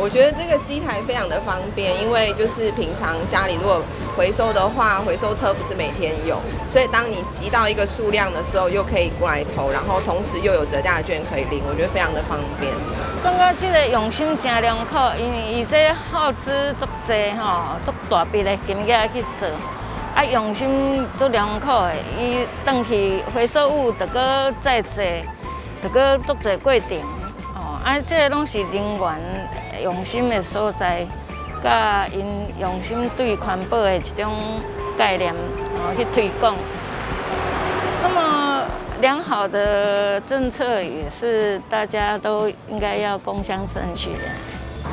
我覺得這個機台非常的方便，因為就是平常家裡如果回收的話，回收車不是每天有，所以當你集到一個數量的時候，又可以過來投，然後同時又有折價券可以領，我覺得非常的方便。感覺這個用心誠良好，因為伊這耗資足濟吼，足大筆的金額去做，啊用心足良好的，伊轉去回收物，著閣再做，著閣足濟過程，吼，啊這個攏是人員用心的所在，佮𪜶用心對環保的一種概念，吼去推廣。這麼良好的政策也是大家都應該要共襄盛舉的。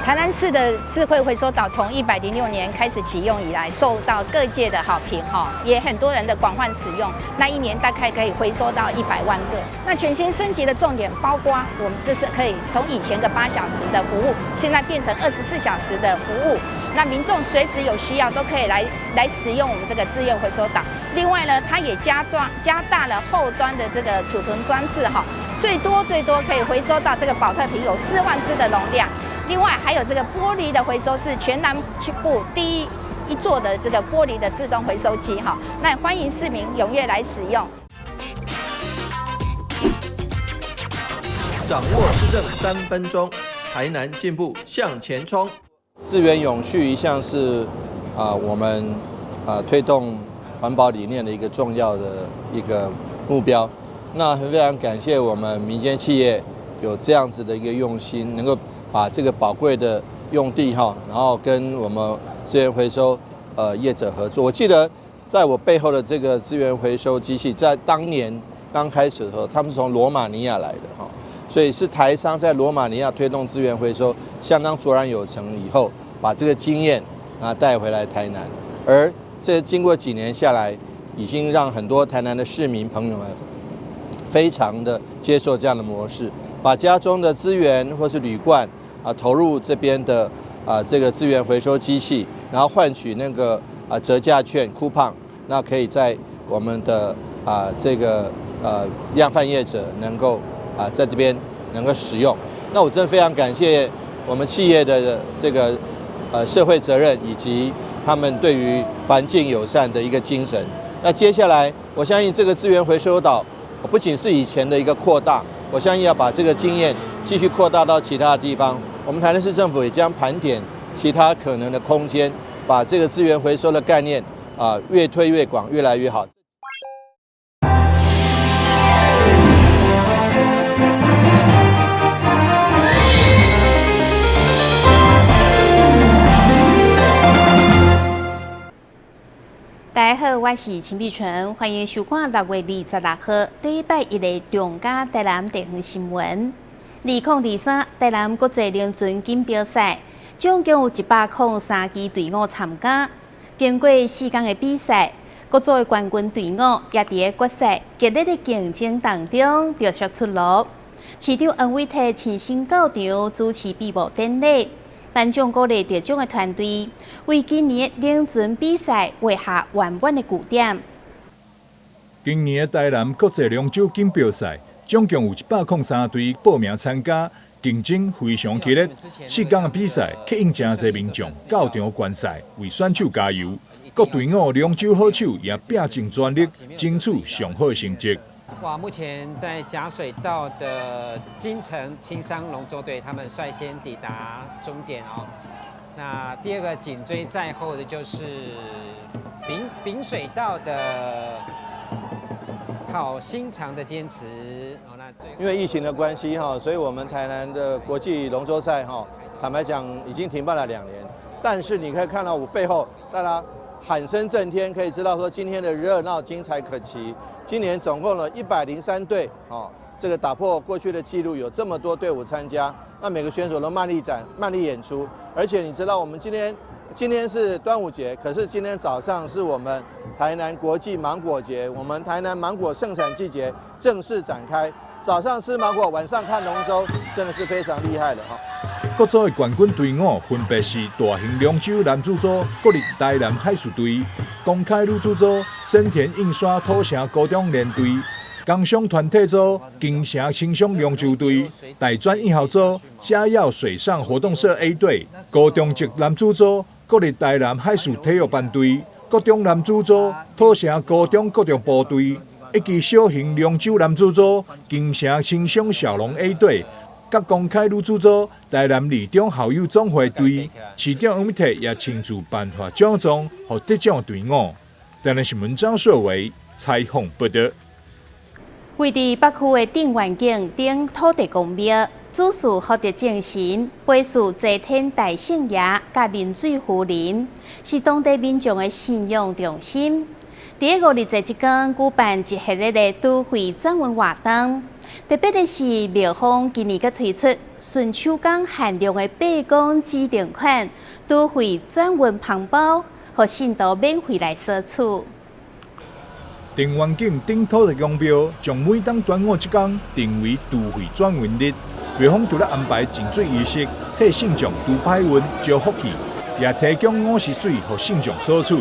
台南市的智慧回收島從106年開始啟用以來，受到各界的好評哈，也很多人的廣泛使用。那一年大概可以回收到100萬噸。那全新升級的重點包括，我們這是可以從以前的8小時的服務，現在變成24小時的服務。那民眾隨時有需要都可以來使用我們這個自願回收島。另外呢，它也加大了後端的這個儲存裝置哈，最多最多可以回收到這個寶特瓶有4萬隻的容量。另外還有這個玻璃的回收是全南部第一座的這個玻璃的自動回收機哈，那歡迎市民踴躍來使用。掌握市政3分鐘，台南進步向前衝。資源永續一向是我們推動環保理念的一個重要的一個目標。那非常感謝我們民間企業有這樣子的一個用心，能夠把這個寶貴的用地哈，然後跟我們資源回收業者合作。我記得在我背後的這個資源回收機器，在當年剛開始的時候，他們是從羅馬尼亞來的哈，所以是台商在羅馬尼亞推動資源回收相當卓然有成以後，把這個經驗啊帶回來台南，而這經過幾年下來，已經讓很多台南的市民朋友們非常的接受這樣的模式，把家中的資源或是鋁罐啊投入這邊的啊這個資源回收機器，然後換取那個啊折價券 coupon，那可以在我們的啊這個量販業者能夠啊在這邊能夠使用。那我真的非常感謝我們企業的這個社會責任以及他們對於環境友善的一個精神。那接下來，我相信這個資源回收島不僅是以前的一個擴大，我相信要把這個經驗繼續擴大到其他的地方。我們台南市政府也將盤點其他可能的空間，把這個資源回收的概念啊越推越廣，越來越好。大家好，我是陳碧純，歡迎收看6月26號禮拜一的中嘉台南地方新聞。2023台南國際龍船錦標賽，總共有103支隊伍參加。經過4天的比賽，各組的冠軍隊伍也佇個決賽激烈的競爭當中陸續出爐。市長黃偉哲親身到場主持閉幕典禮，頒獎鼓勵得獎的團隊，為今年的龍船比賽畫下圓滿的句點。今年的台南國際龍舟錦標賽，總共有103隊報名參加，競爭非常激烈。4天的比賽吸引誠濟民眾到場觀賽，為選手加油。各隊伍龍舟好手也拼盡全力，爭取上好的成績。哇，目前在甲水道的金城青商龍舟隊，他們率先抵達終點哦。那第二個緊追在後的就是丙水道的好心腸的堅持哦。那最因為疫情的關係哈，所以我們台南的國際龍舟賽哈，坦白講已經停辦了2年。但是你可以看到我背後大家喊聲震天，可以知道說今天的熱鬧精彩可期。今年總共了103隊哦，這個打破過去的紀錄，有這麼多隊伍參加，那每個選手都賣力展、賣力演出。而且你知道，我們今天是端午節，可是今天早上是我們台南國際芒果節，我們台南芒果盛產季節正式展開。早上吃芒果，晚上看龍舟，真的是非常厲害的哈。各組的冠軍隊伍分別是大興龍舟男子組國立台南海事隊、公開女子組森田印刷土城高中聯隊、工商团体组金城青商龙舟队、大专院校组嘉耀水上活动社 A 队、高中职男子组国立台南海事体育班队、国中男子组土城高中国中部队，以及小型龙舟男子组金城青商小龙 A 队。佮公开女子组台南二中校友总会队，市长黄伟哲也亲自颁发奖状予得奖队伍。台南新闻张硕维采访报道。位伫北区的镇元境顶土地公庙，主祀福德正神，陪祀齐天大圣爷佮临水夫人，是当地民众的信仰中心。伫五日节這天举办一系列的除废转运活动。特别的是，庙方今年阁推出顺手工限量的伯公指定款除废转运香包，予信徒免费来索取。镇元境顶土地公庙将每当端午這天定为除废转运日，庙方除了安排净水仪式，替信众除歹运、招福气，也提供午时水予信众索取。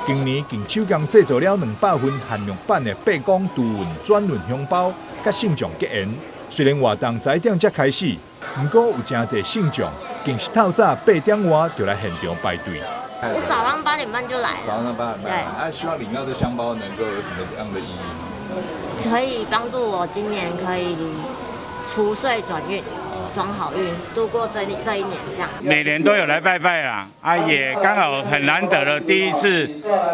今年更手工制作了200份限量版的伯公除运转运香包，佮信众结缘。虽然活动早点才开始，毋过有诚济信众，更是透早8点外就来现场排队。我早上8点半就来了。早上8点半。对。啊，希望领到这香包能够有什么样的意义？可以帮助我今年可以除税转运，转好运，度过这一年这样。每年都有来拜拜啦，啊，也刚好很难得的第一次，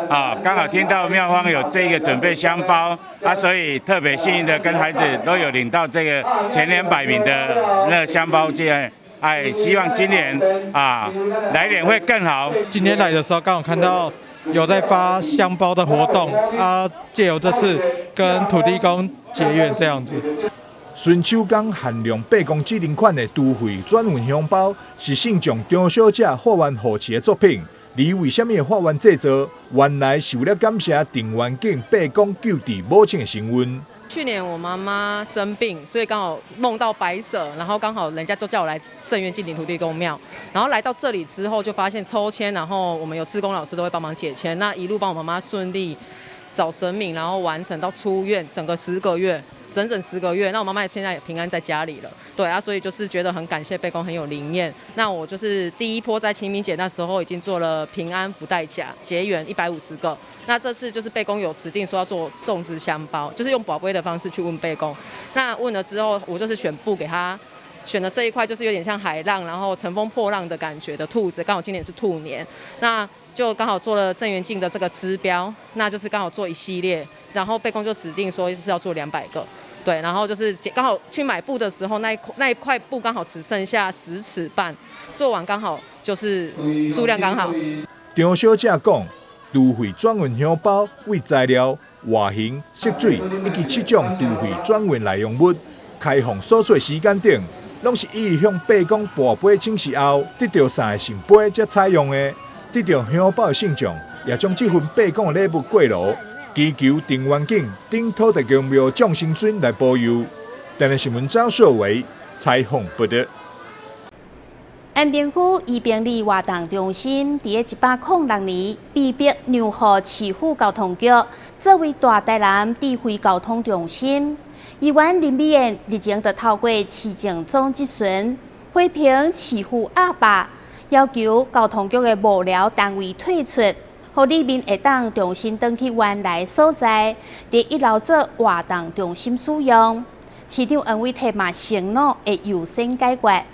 啊，刚好听到庙方有这个准备香包，啊，所以特别幸运的跟孩子都有领到这个前200名的那个香包件，哎，希望今年啊，来年会更好。今天来的时候刚好看到有在发香包的活动，啊，借由这次跟土地公结缘这样子。纯手工限量伯公指定款的除废转运香包，是信众张小姐发愿护持的作品。而为啥物会发愿制作？原来是为了感谢镇元境伯公救治母亲的神恩。去年我妈妈生病，所以刚好梦到白蛇，然后刚好人家都叫我来镇元境顶土地公庙，然后来到这里之后就发现抽签，然后我们有志工老师都会帮忙解签，那一路帮我妈妈顺利找神明，然后完成到出院，整个十个月。整整十个月，那我妈妈现在也平安在家里了，对啊，所以就是觉得很感谢伯公很有灵验。那我就是第一波在清明节那时候已经做了平安福袋夹结缘150个，那这次就是伯公有指定说要做粽子香包，就是用跋杯的方式去问伯公。那问了之后，我就是选布给他，选的这一块就是有点像海浪，然后乘风破浪的感觉的兔子，刚好今年是兔年，那就刚好做了镇元境的这个支标，那就是刚好做一系列，然后伯公就指定说是要做200个。对，然后就是刚好去买布的时候，那一块布刚好只剩下10尺半，做完刚好就是数量刚好。张小姐讲，除废转运香包为材料、外形、色水以及七种除废转运内容物，开放索取时间等，拢是伊向伯公跋杯请示后，得到三个圣杯才采用的。得到香包的信众，也将这份伯公的礼物过炉，祈求镇元境顶土地公庙众神尊来保佑。台南新闻张硕维采访报道。安平区伊平里活动中心，伫106年被迫让予市府交通局作为大台南智慧交通中心。议员林美燕日前就透过市政总质询，批评市府鸭霸，要求交通局的幕僚单位退出，予里民会当重新转去原来所在，伫一楼做活动中心使用。市长黄伟哲嘛承诺会优先解决。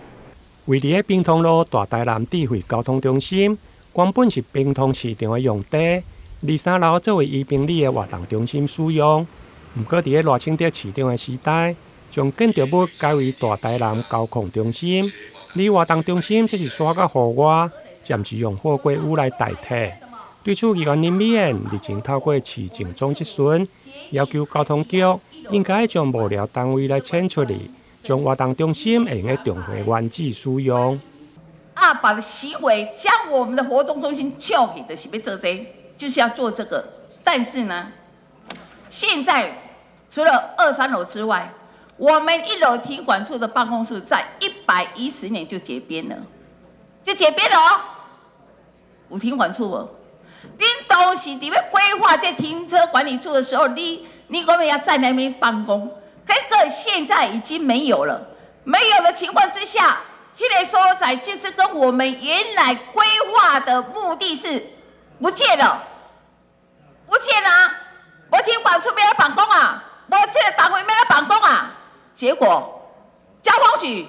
位伫咧平通路大台南智慧交通中心，原本是平通市场的用地，二三楼作为伊平里的活动中心使用。毋过伫咧赖清德市长的时代，将建筑物改为大台南交控中心，而活动中心则是徙到户外，暂时用货柜屋来代替。对此，议员林美燕日前透过市政总质询，要求交通局应该将幕僚单位来迁出去，将活动中心会用得重回原址使用。鸭霸的行为将我们的活动中心抢去，就是欲做这个，就是要做这个。但是呢，现在除了二三楼之外，我们一楼停管处的办公室在110年就解编了，就解编了哦。有停管处无？恁当时伫欲规划这停车管理处的时候，你你講要在那邊辦公，這個現在已經沒有了，沒有的情況之下，彼個所在就是跟我們原來規劃的目的是不見了，不見了，無停管處欲來辦公啊，無這個單位欲來辦公啊，結果交通局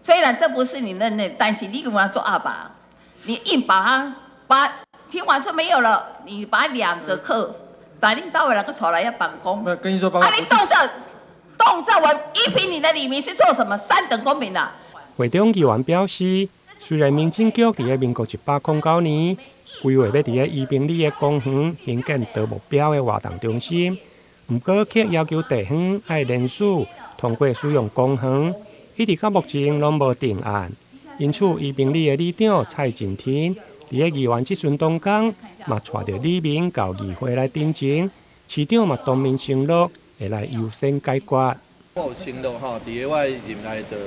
雖然這不是你任內，但是你給我做阿爸，你硬把它把停管處沒有了，你把兩個課，把恁單位兩個出來要辦公，跟你說，啊，你動這動這，我依憑你的里民是做什麼三等公民啊？會長議員表示，雖然民政局佇咧民國109年規劃欲佇咧宜平里的公園興建多目標的活動中心，毋過卻要求地方愛聯署通過使用公園，一直到目前攏無定案。因此，宜平里的里長蔡進天佇咧議員質詢當中，嘛帶著里民到議會來陳情，市長嘛當面承諾會來優先解決。我有承諾吼，佇咧我任內就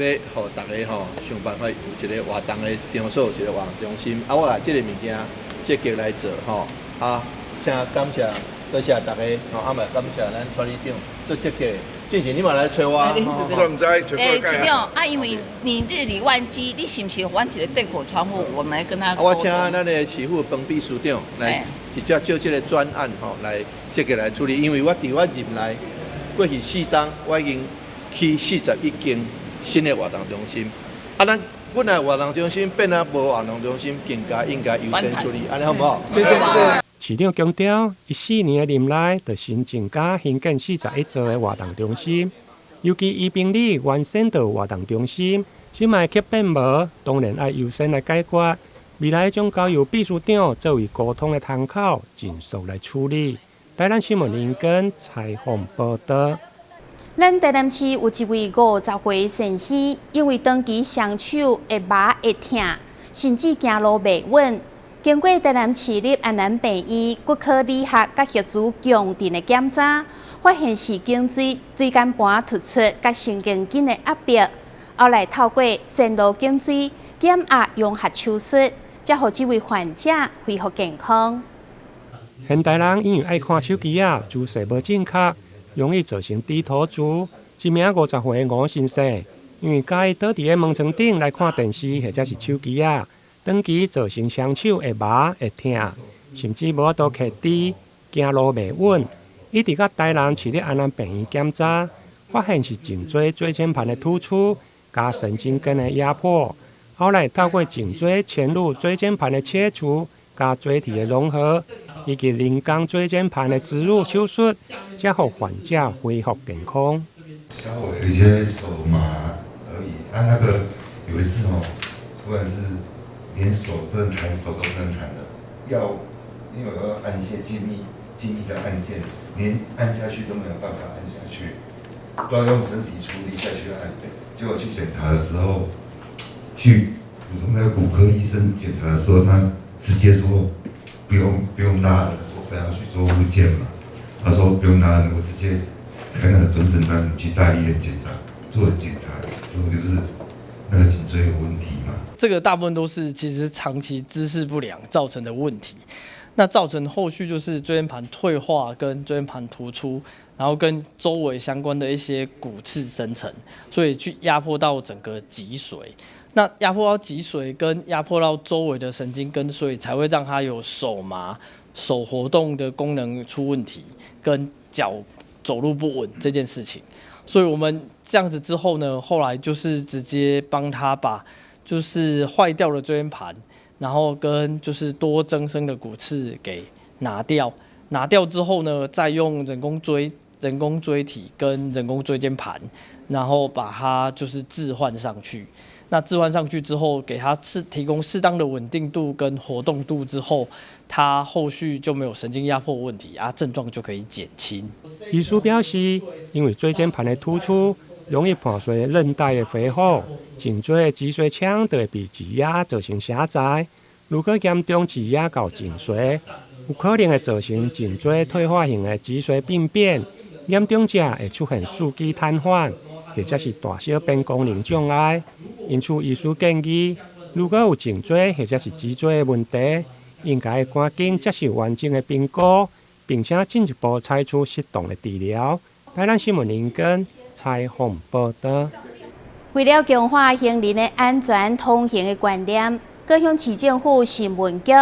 欲予大家吼想辦法有一個活動的場所，有一個活動中心。啊，我來這個物件積極來做吼。啊，請感謝多謝大家吼，啊嘛感謝咱蔡里長做積極。進前你嘛來揣我，我毋知。欸，市長啊，因為你日理萬機，你是毋是予阮一個對口窗戶，我們來跟他。啊，我請咱的市府彭秘書長來直接就這個專案吼來積極來處理，因為我佇我任內過去四冬，我已經起41間新的活動中心。啊，咱本來活動中心變啊無活動中心，更加應該優先處理，按呢好毋好？謝謝。市長強調，伊4年的任內，就新增加興建41座的活動中心，尤其宜平里原先就有活動中心，這擺卻變無，當然愛優先來解決。未來將交由秘書長作為溝通的窗口，盡速來處理。台南新聞林根採訪報導。咱台南市有一位50歲先生，因為長期雙手會麻會疼，甚至行路袂穩。經過台南市立安南病院骨科理學佮核磁共振的檢查，發現是頸椎椎間盤突出佮神經根的壓迫。後來透過前路頸椎減壓融合手術，才予這位患者恢復健康。現代人因為愛看手機仔，姿勢無正確，容易造成低頭族。一名50歲的吳先生，因為佮意倒佇咧門床頂來看電視或者是手機仔，長期造成雙手會麻會疼，甚至無法度徛直，行路袂穩。一直到台南市立安南病院檢查，發現是頸椎椎間盤的突出佮神經根的壓迫。後來透過頸椎前路椎間盤的切除佮椎體的融合，以及人工椎間盤的植入手術，才予患者恢復健康。稍微有一些手麻而已，啊，那個有一次哦，突然是連手不能彈，手都不能彈了，要因為我要按一些精密的按鍵，連按下去都沒有辦法按下去，都要用身體出力下去按。結果去檢查的時候，去普通的骨科醫生檢查的時候，他直接說不用拉了，我本來要去做復健嘛，他說不用拉了，我直接開那個轉診單去大醫院檢查，做檢查之後就是那個頸椎有問題嘛。這個大部分都是其實長期姿勢不良造成的問題，那造成後續就是椎間盤退化跟椎間盤突出，然後跟周圍相關的一些骨刺生成，所以去壓迫到整個脊髓。那壓迫到脊髓跟壓迫到周圍的神經根，所以才會讓他有手麻、手活動的功能出問題，跟腳走路不穩這件事情。所以我們這樣子之後呢，後來就是直接幫他把就是壞掉的椎間盤，然後跟就是多增生的骨刺給拿掉。拿掉之後呢，再用人工椎體跟人工椎間盤，然後把它就是置換上去。那置換上去之後，給他提供適當的穩定度跟活動度之後，他後續就沒有神經壓迫問題啊，症狀就可以減輕。醫師表示，因為椎間盤的突出容易破碎韌帶的肥厚，頸椎的脊髓腔就會被擠壓造成狹窄。如果嚴重擠壓到頸髓，有可能會造成頸椎退化性的脊髓病變，嚴重者會出現四肢癱瘓，或者是大小便功能障礙。因此，醫師建議，如果有頸椎或者是脊椎的問題，應該趕緊接受完整的評估，並且進一步採取適當的治療。台南新聞林根採訪報道。為了強化行人的安全通行的觀念，高雄市政府新聞局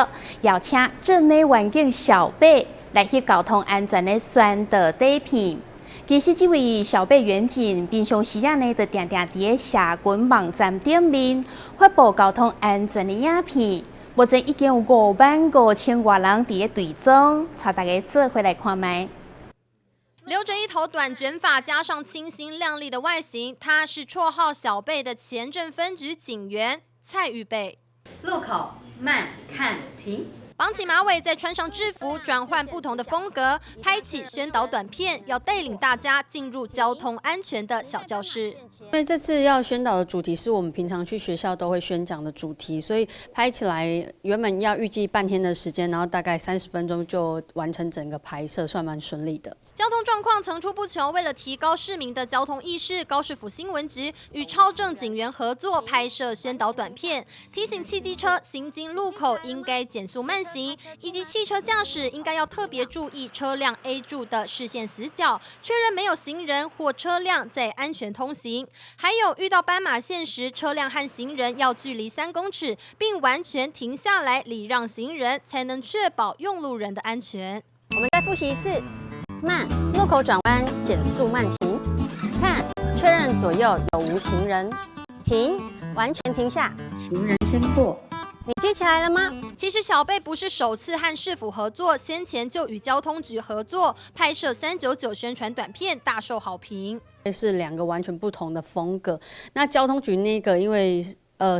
邀請正美環境小貝來翕交通安全的宣導短片。其實這位小貝員警平常時仔呢，就定定佇咧社群網站頂面發布交通安全的影片，目前已經有5萬5千外人佇咧追蹤，帶大家做伙來看覓。留着一頭短捲髮，加上清新靚麗的外形，他是綽號小貝的前鎮分局警員蔡玉貝。路口慢看停。綁起馬尾，再穿上制服，轉換不同的風格，拍起宣導短片，要帶領大家進入交通安全的小教室。因為這次要宣導的主題是我們平常去學校都會宣講的主題，所以拍起來原本要預計半天的時間，然後大概30分鐘就完成整個拍攝，算蠻順利的。交通狀況層出不窮，為了提高市民的交通意識，高市府新聞局與超正警員合作拍攝宣導短片，提醒汽機車行經路口應該減速慢行，以及汽車駕駛應該要特別注意車輛 A 柱的視線死角，確認沒有行人或車輛在安全通行。還有遇到斑馬線時，車輛和行人要距離3公尺，並完全停下來禮讓行人，才能確保用路人的安全。我們再複習一次：慢，路口轉彎減速慢行；看，確認左右有無行人；停，完全停下，行人先過。你記起來了嗎？其實小貝不是首次和市府合作，先前就與交通局合作拍攝399宣傳短片，大受好評。是兩個完全不同的風格。那交通局那個，因為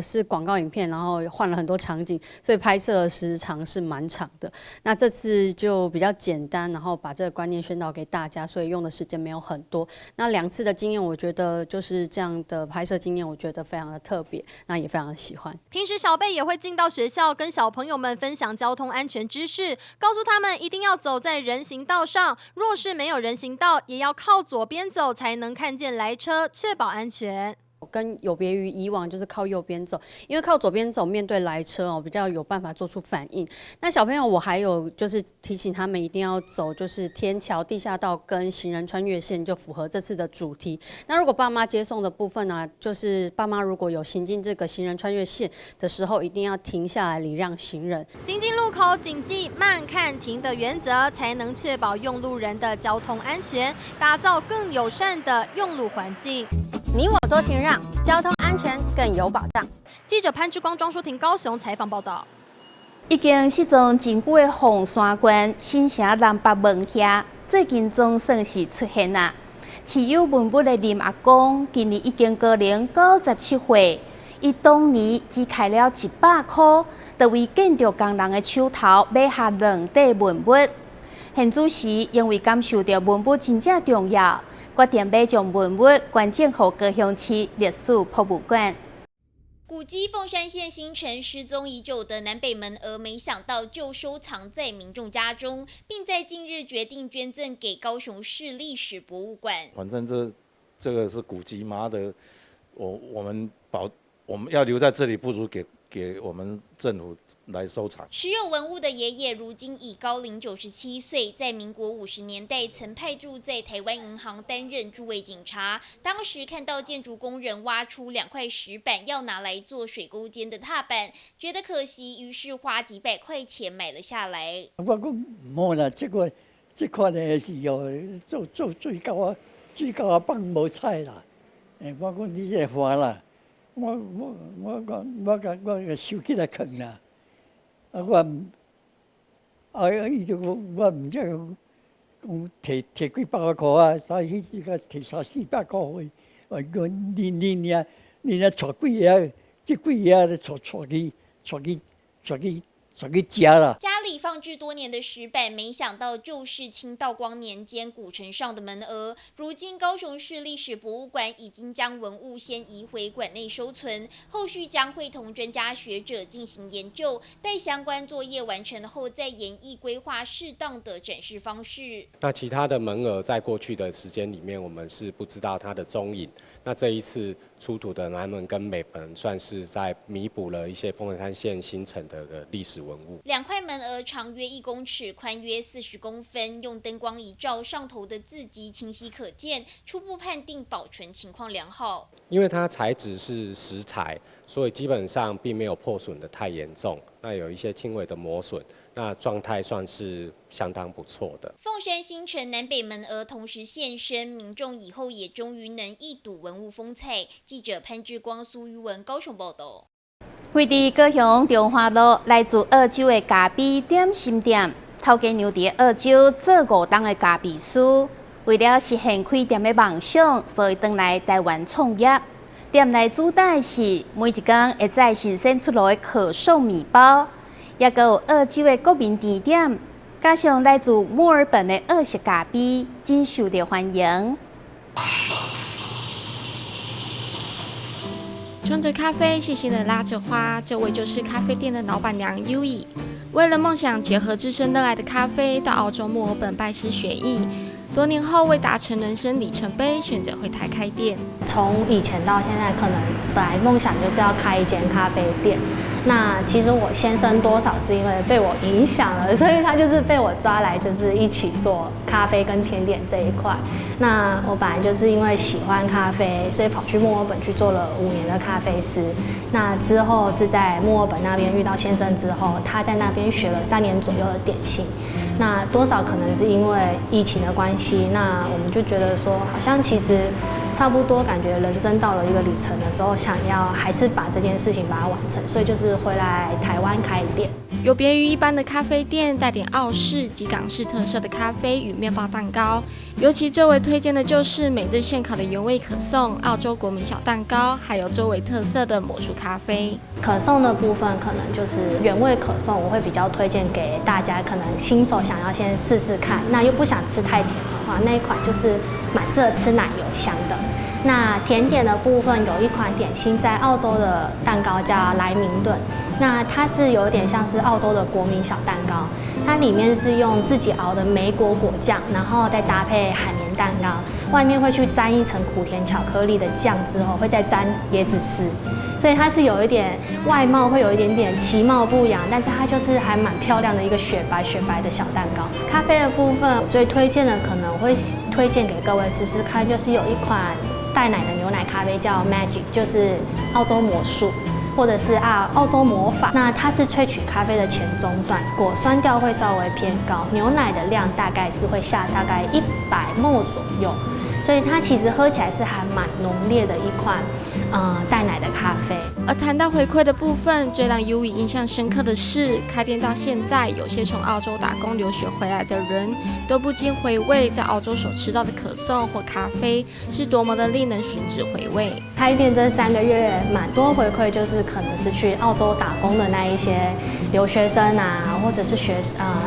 是廣告影片，然後換了很多場景，所以拍攝的時長是蠻長的。那這次就比較簡單，然後把這個觀念宣導給大家，所以用的時間沒有很多。那兩次的經驗，我覺得就是這樣的拍攝經驗，我覺得非常的特別，那也非常的喜歡。平時小貝也會進到學校，跟小朋友們分享交通安全知識，告訴他們一定要走在人行道上，若是沒有人行道，也要靠左邊走，才能看見來車，確保安全。跟有別於以往，就是靠右邊走，因為靠左邊走，面對來車哦，比較有辦法做出反應。那小朋友，我還有就是提醒他們一定要走，就是天橋、地下道跟行人穿越線，就符合這次的主題。那如果爸媽接送的部分呢，就是爸媽如果有行經這個行人穿越線的時候，一定要停下來禮讓行人。行經路口謹記慢看停的原則，才能確保用路人的交通安全，打造更友善的用路環境。你我多停讓，交通安全更有保障。記者潘志光、莊淑婷高雄採訪報道。已經失蹤真久的鳳山縣新城南北門遐，最近總算是出現啦。持有文物的林阿公，今年已經高齡97歲，伊當年只開了100箍，就為建築工人的手頭買下兩塊文物。現主時因為感受著文物真正重要，決定欲將文物捐贈予高雄市歷史博物館。古蹟鳳山縣新城失蹤已久的南北門額，沒想到就收藏在民眾家中，並在近日決定捐贈給高雄市歷史博物館。反正這個是古蹟嘛的，我們要留在這裡，不如給我們政府來收藏。持有文物的爺爺如今已高齡97歲，在民國50年代曾派駐在台灣銀行擔任駐衛警察。當時看到建築工人挖出兩塊石板，要拿來做水溝間的踏板，覺得可惜，於是花幾百塊錢買了下來。我講毋好啦，這塊的是哦，做水溝啊，水溝啊放無彩啦。我講你這個花啦。我講我共收起來囥啦，啊我啊伊就講我毋知講提幾百箍啊，啥彼時個提三四百箍去，我講你爾帶幾个，這幾个帶去食啦。家裡放置多年的石板，沒想到就是清道光年間古城上的門額。如今高雄市歷史博物館已經將文物先移回館內收存，後續將會同專家學者進行研究，待相關作業完成後，再研議規劃適當的展示方式。那其他的門額在過去的時間裡面，我們是不知道它的蹤影。那這一次出土的南門跟北門，算是在彌補了一些鳳山縣新城的個歷史文物。兩塊門額長約1公尺，寬約40公分，用燈光一照，上頭的字跡清晰可見，初步判定保存情況良好。因為它材質是石材，所以基本上並沒有破損得太嚴重。那有一些輕微的磨損，那狀態算是相當不錯的。鳳山新城南北門額同時現身，民眾以後也終於能一睹文物風采。記者潘志光、蘇玉文高雄報道。位佇高雄中華路來自澳洲的咖啡點心店，頭家娘佇澳洲做5冬的咖啡師，為了實現開店的夢想，所以轉來台灣創業。店內主打的是每一工會載新鮮出爐的可頌麵包，也閣有澳洲的國民甜點，加上來自墨爾本的澳式咖啡，真受著歡迎。沖著咖啡，細心的拉著花，這位就是咖啡店的老闆娘優以。為了夢想，結合自身熱愛的咖啡，到澳洲墨爾本拜師學藝。多年後，為達成人生里程碑，選擇回台開店。從以前到現在，可能本來夢想就是要開一間咖啡店。那其實我先生多少是因為被我影響了，所以他就是被我抓來，就是一起做咖啡跟甜點這一塊。那我本來就是因為喜歡咖啡，所以跑去墨爾本去做了5年的咖啡師。那之後是在墨爾本那邊遇到先生之後，他在那邊學了3年左右的點心。那多少可能是因為疫情的關係，那我們就覺得說，好像其實差不多，感覺人生到了一個里程的時候，想要還是把這件事情把它完成，所以就是回來台灣開店。有別於一般的咖啡店，帶點澳式及港式特色的咖啡與麵包蛋糕。尤其最為推薦的就是每日現烤的原味可頌、澳洲國民小蛋糕，還有最為特色的魔術咖啡。可頌的部分可能就是原味可頌，我會比較推薦給大家。可能新手想要先試試看，那又不想吃太甜的話，那一款就是蠻適合吃奶油香的。那甜點的部分有一款點心在澳洲的蛋糕叫萊明頓，那它是有點像是澳洲的國民小蛋糕，它裡面是用自己熬的莓果果醬，然後再搭配海綿蛋糕，外面會去沾一層苦甜巧克力的醬，之後會再沾椰子絲，所以它是有一點外貌會有一點點其貌不揚，但是它就是還蠻漂亮的一個雪白雪白的小蛋糕。咖啡的部分，我最推薦的可能會推薦給各位試試看，就是有一款帶奶的牛奶咖啡叫 Magic，就是澳洲魔術，或者是澳洲魔法。那它是萃取咖啡的前中段，果酸調會稍微偏高，牛奶的量大概是會下大概100 ml 左右，所以它其實喝起來是還蠻濃烈的一款，帶奶的咖啡。而談到回饋的部分，最讓優以印象深刻的是，開店到現在，有些從澳洲打工留學回來的人都不禁回味在澳洲所吃到的可頌或咖啡是多麼的令人吮指回味。開店這3個月，蠻多回饋，就是可能是去澳洲打工的那一些留學生啊，或者是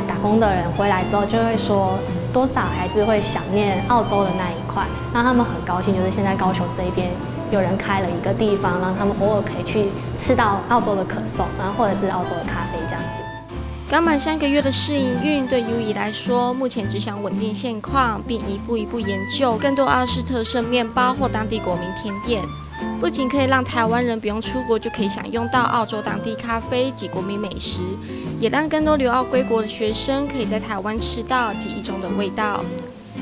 打工的人回來之後，就會說多少還是會想念澳洲的那一塊。那他們很高興，就是現在高雄這一邊有人開了一個地方，讓他們偶爾可以去吃到澳洲的可頌，然後或者是澳洲的咖啡這樣子。剛滿3個月的試營運，對優以來說，目前只想穩定現況，並一步一步研究更多澳式特色麵包或當地國民甜點。不僅可以讓台灣人不用出國就可以享用到澳洲當地咖啡及國民美食，也讓更多留澳歸國的學生可以在台灣吃到記憶中的味道。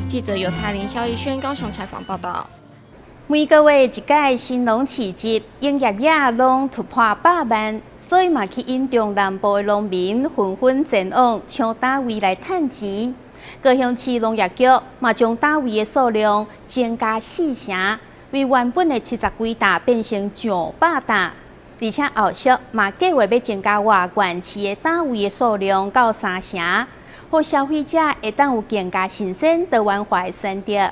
記者尤彩玲、蕭逸軒高雄採訪報道。每個月一屆神農市集，營業額攏突破100萬，所以嘛吸引中南部的農民紛紛前往搶膽位來趁錢。高雄市農業局嘛將膽位的數量增加4成，為原本的70幾擔變成上百擔，而且後續嘛計劃欲增加外縣市的膽位的數量到3成，予消費者會當有更加新鮮多元化的選擇。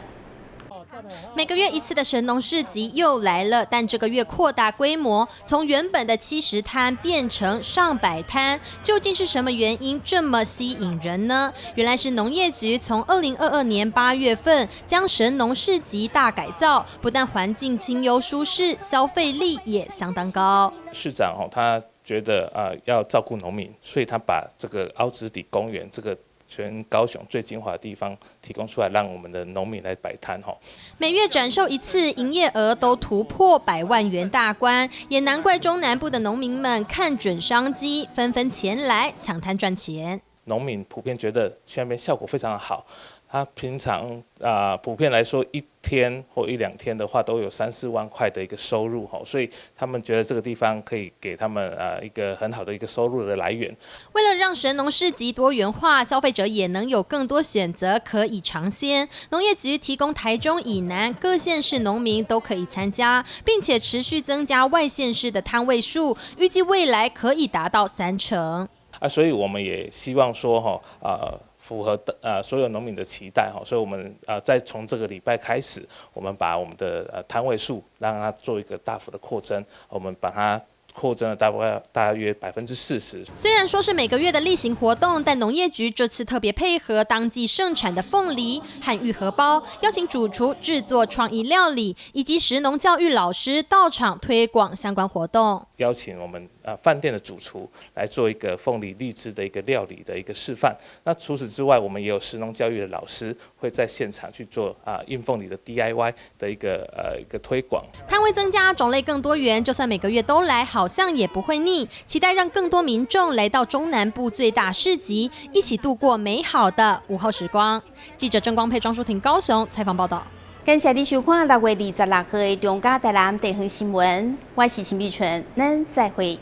每個月一次的神農市集又來了，但這個月擴大規模，從原本的70攤變成上百攤。究竟是什麼原因這麼吸引人呢？原來是農業局從2022年8月份將神農市集大改造，不但環境清幽舒適，消費力也相當高。市長哦，他覺得啊要照顧農民，所以他把這個凹子底公園這個。全高雄最精華的地方提供出來，讓我們的農民來擺攤哈。每月展售一次，營業額都突破100萬元大關，也難怪中南部的農民們看準商機，紛紛前來搶攤賺錢。農民普遍覺得去那邊效果非常的好，他平常啊普遍來說一天或一兩天的話都有三四萬塊的一個收入哈，所以他們覺得這個地方可以給他們啊一個很好的一個收入的來源。為了讓神農市集多元化，消費者也能有更多選擇可以嘗鮮。農業局提供台中以南各縣市農民都可以參加，並且持續增加外縣市的攤位數，預計未來可以達到3成。啊，所以我們也希望說哈啊，符合的所有農民的期待哈，所以我們在從這個禮拜開始，我們把我們的攤位數讓它做一個大幅的擴增，我們把它擴增了大概大約40%。雖然說是每個月的例行活動，但農業局這次特別配合當季盛產的鳳梨和玉荷包，邀請主廚製作創意料理，以及食農教育老師到場推廣相關活動。邀請我們飯店的主廚來做一個鳳梨荔枝的一個料理的一個示範。那除此之外，我們也有食農教育的老師會在現場去做啊蔭鳳梨的 DIY 的一個推廣。攤位增加，種類更多元，就算每個月都來，好像也不會膩。期待讓更多民眾來到中南部最大市集，一起度過美好的午後時光。記者鄭光佩、莊淑婷高雄採訪報道。感謝你收看6月26號的中嘉台南地方新聞，我是陳美純，咱再會。